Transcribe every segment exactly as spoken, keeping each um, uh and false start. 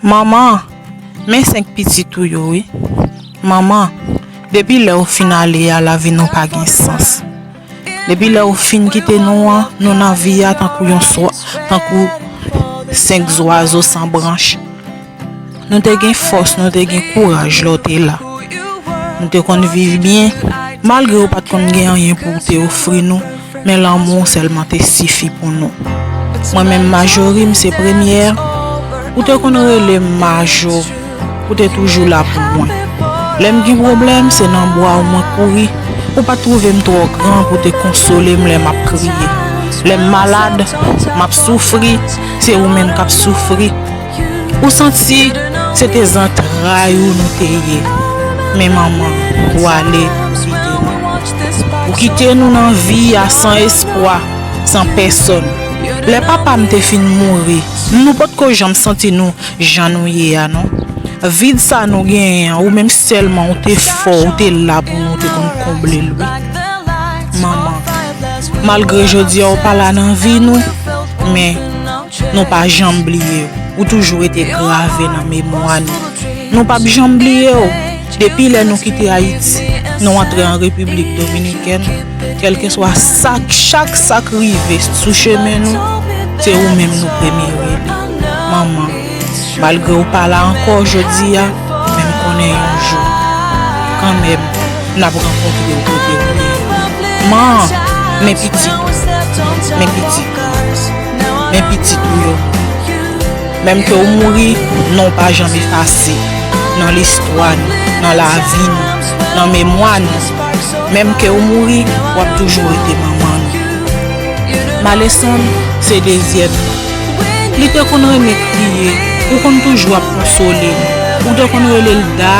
Manman, men senk pitit ou yo wi. Manman, depi lè ou fin ale a, lavi nou pa gen sans. Depi lè ou fin kite nou an, nou nan vi a tankou yon swa, tankou senk zwazo san branch. Nou te gen fòs, nou te gen kouraj lè w te la. Nou te konn viv byen, malgre ou pa t konn gen anyen pou w te ofri nou, men lanmou w sèlman te sifi pou nou. Mwen menm Majori, m se premyè, ou te konn rele m Majo, ou te toujou la pou mwen. Lè m gen pwoblèm, se nan bra w mwen kouri, ou pa t twouve m twò gran pou te konsole m lè m ap kriye. Lè m malad, m ap soufri, se ou menm k ap soufri. Ou santi se te zantray ou nou te ye. Men manman, ou ale, ou kite nou. Ou kite nou nan vi a san espwa, san pèsòn. Lè papa m te fin mouri, nou potko janm santi nou jan nou ye a non. Vid sa nou genyen an, ou menm sèlman ou te fò, ou te la pou nou, ou te konn konble l wi. Manman, malgre jodi a ou pa la nan vi nou, men nou pa janm bliye w. Ou toujou rete grave nan memwa nou. Nou p ap janm bliye w. Depi lè nou kite Ayiti, nou antre an Repiblik Dominikèn, kèlkeswa sa, chak sa k rive sou chemen nou, se ou menm nou premye rele. Manman, malgre w pa la ankò jodi a, men m konnen yon jou, kanmenm, n ap rankontre w kote w ye. Man, men pitit, men pitit, men pitit ou yo. Menm ke w mouri, non w pa janm efase nan listwa nou, nan lavi nou, nan memwa nou. Menm ke w mouri, w ap toujou rete manman nou. Malesonn se dezyèm non. Li te konn renmen kriye, ou konn toujou ap konsole l. Ou te konn rele l Da.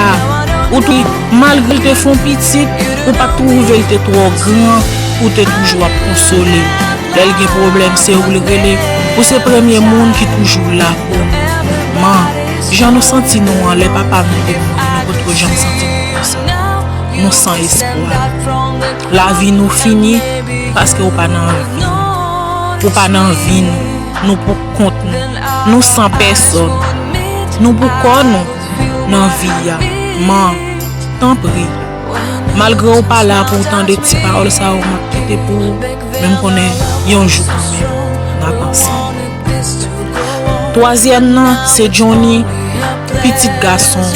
Ou tou, malgre l te fè w pitit, ou pa t twouve l te twò gran, ou te toujou ap konsole l. Lè l gen pwoblèm, se ou l rele. Ou se premye moun ki toujou la pou nou. Man, jan nou santi nou an, lè papa nou te mouri, nou potko janm santi nou konsa. Nou san espwa. Lavi nou fini paske ou pa nan vi nou. Ou pa nan vi nou. Nou pou kont nou. Nou san pèsòn. Nou pou kò nou nan vi a. Man, tanpri, malgre w pa la pou w tande ti pawòl sa yo m ap kite pou ou, men m konnen yon jou kanmenm n ap ansanm. Twazyèm nan, se Johnny, pitit gason.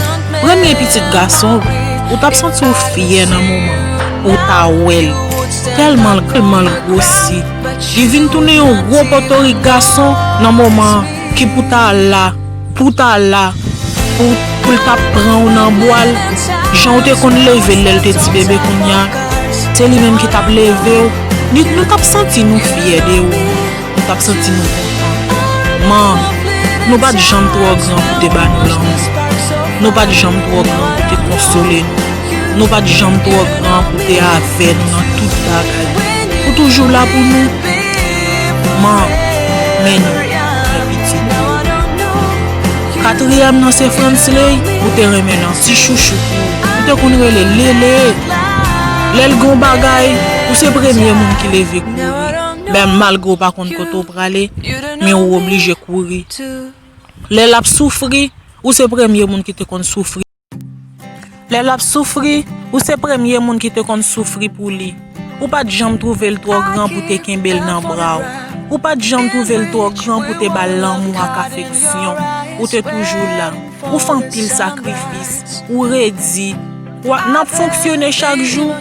Premye pitit gason, ou t ap santi w fyè nan moman ou ta wè l. Tèlman l, tèlman l gwosi. Li vin tounen yon gwo pòtorik gason nan moman ki pou ta la, pou ta la, pou, pou l t ap pran w nan bwa l. Jan w te konn leve l lè l te ti bebe kounye a, se li menm ki t ap leve w. Li, nou t ap santi nou fyè de ou. Nou t ap santi nou kontan. Man, nou pa t janm twò gran pou te ba nou lanmou. Nou pa t janm twò gran pou te konsole nou. Nou pa t janm twò gran pou te avè nou nan tout bagay. Ou toujou la pou nou. Man, men nou, men pitit nou. Katriyèm nan se Fransley, ou te renmen nan ti chouchou pou ou. Ou te konn rele Lele. Lè l gon bagay, ou se premye moun ki leve kouri. Men malgre w pa konn kote w prale, men ou oblije kouri. Lè l ap soufri, ou se premye moun ki te konn soufri. Lè l ap soufri, ou se premye moun ki te konn soufri pou li. Ou pa t janm twouve l twò gran pou te kenbe l nan bra w. Ou pa t janm twouve l twò gran pou te ba l lanmou ak afeksyon. Ou te toujou la. Ou fè anpil sakrifis. Ou redi. W ap, n ap fonksyone chak jou.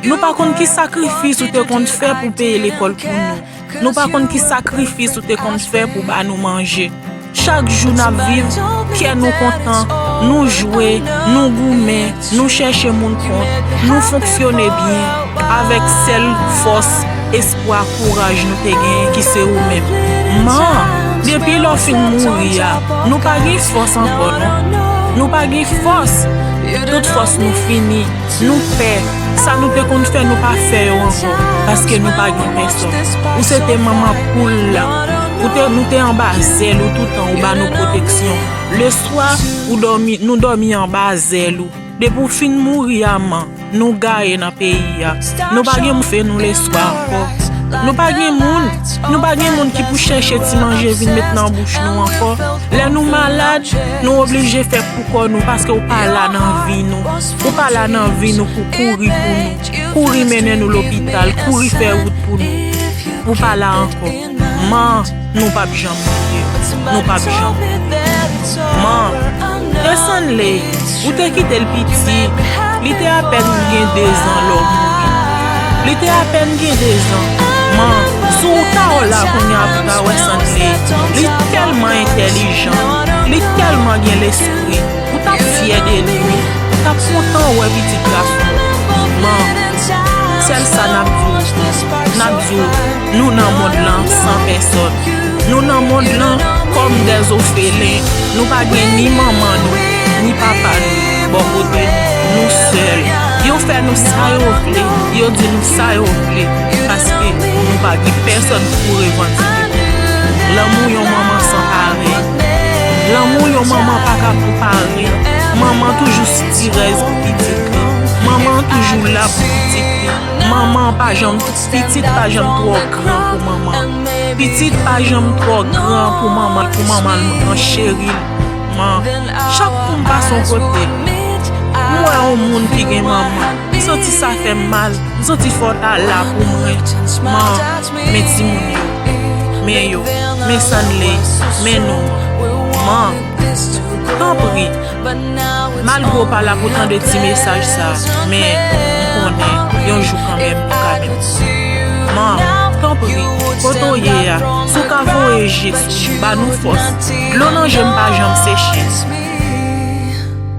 Nou pa konn ki sakrifis ou te konn fè pou peye lekòl pou nou. Nou pa konn ki sakrifis ou te konn fè pou ba nou manje. Chak jou n ap viv, kè nou kontan, nou jwe, nou goumen, nou chèche moun kont, nou fonksyone byen, avèk sèl fòs, espwa, kouraj nou te genyen ki se ou menm. Man, depi lè w fin mouri a, nou pa gen fòs ankò non. Nou pa gen fòs. Tout fòs nou fini. Nou pè. Sa nou te konn fè, nou pa fè yo ankò, paske nou pa gen pèsòn. Ou se te manman poul la. Ou te, nou te anba zèl ou toutan, ou ba nou pwoteksyon. Leswa, ou dòmi, nou dòmi anba zèl ou. Depi w fin mouri a, man, nou gaye nan peyi a. Nou pa gen moun fè nou leswa ankò. Nou pa gen moun. Nou pa gen moun ki pou chèche ti manje vin met nan bouch nou ankò. Lè nou malad, nou oblije fè pou kò nou paske ou pa la nan vi nou. Ou pa la nan vi nou pou kouri pou nou. Kouri mennen nou lopital, kouri fè wout pou nou. Ou pa la ankò. Man, nou p ap janm bliye. Nou p ap janm bliye. Man, Esanley, ou te kite l piti. Li te apèn gen dezan lè w mouri. Li te apèn gen dezan. Man, si w ta wè la kounye a pou ta wè Esanley. Li tèlman entèlijan. Li tèlman gen lespri. Ou t ap fyè de li, wi. Ou t ap kontan wè pitit gason. Man, sèl sa n ap di w, n ap di w, nou nan mond lan san pèsòn. Nou nan mond lan kòm dèzofelen. Nou pa gen ni manman nou, ni papa nou bò kote nou. Nou sèl. Yo fè nou sa yo vle, yo di nou sa yo vle, paske nou pa gen pèsonn pou revandike pou nou. Lanmou yon manman san parèy. Lanmou yon manman pa ka konpare. Manman toujou sitirèz pou pitit li. Manman toujou la pou pitit li. Manman pa janm, pitit pa janm twò gran pou manman. Pitit pa janm twò gran pou manman, pou manman l pran cheri l. Man, chak kou m pase yon kote, m wè yon moun ki gen manman, m santi sa fè m mal. M santi fò w ta la pou mwen. Man, men timoun yo, men yo, men Esanley, men nou. Man, tanpri, malgre w pa la pou tande ti mesaj sa, men m konnen yon jou kanmenm nou ka menm. Man, tanpri, kote w ye a, si w ka voye je sou nou, ba nou fòs. Dlo nan je m pa janm seche.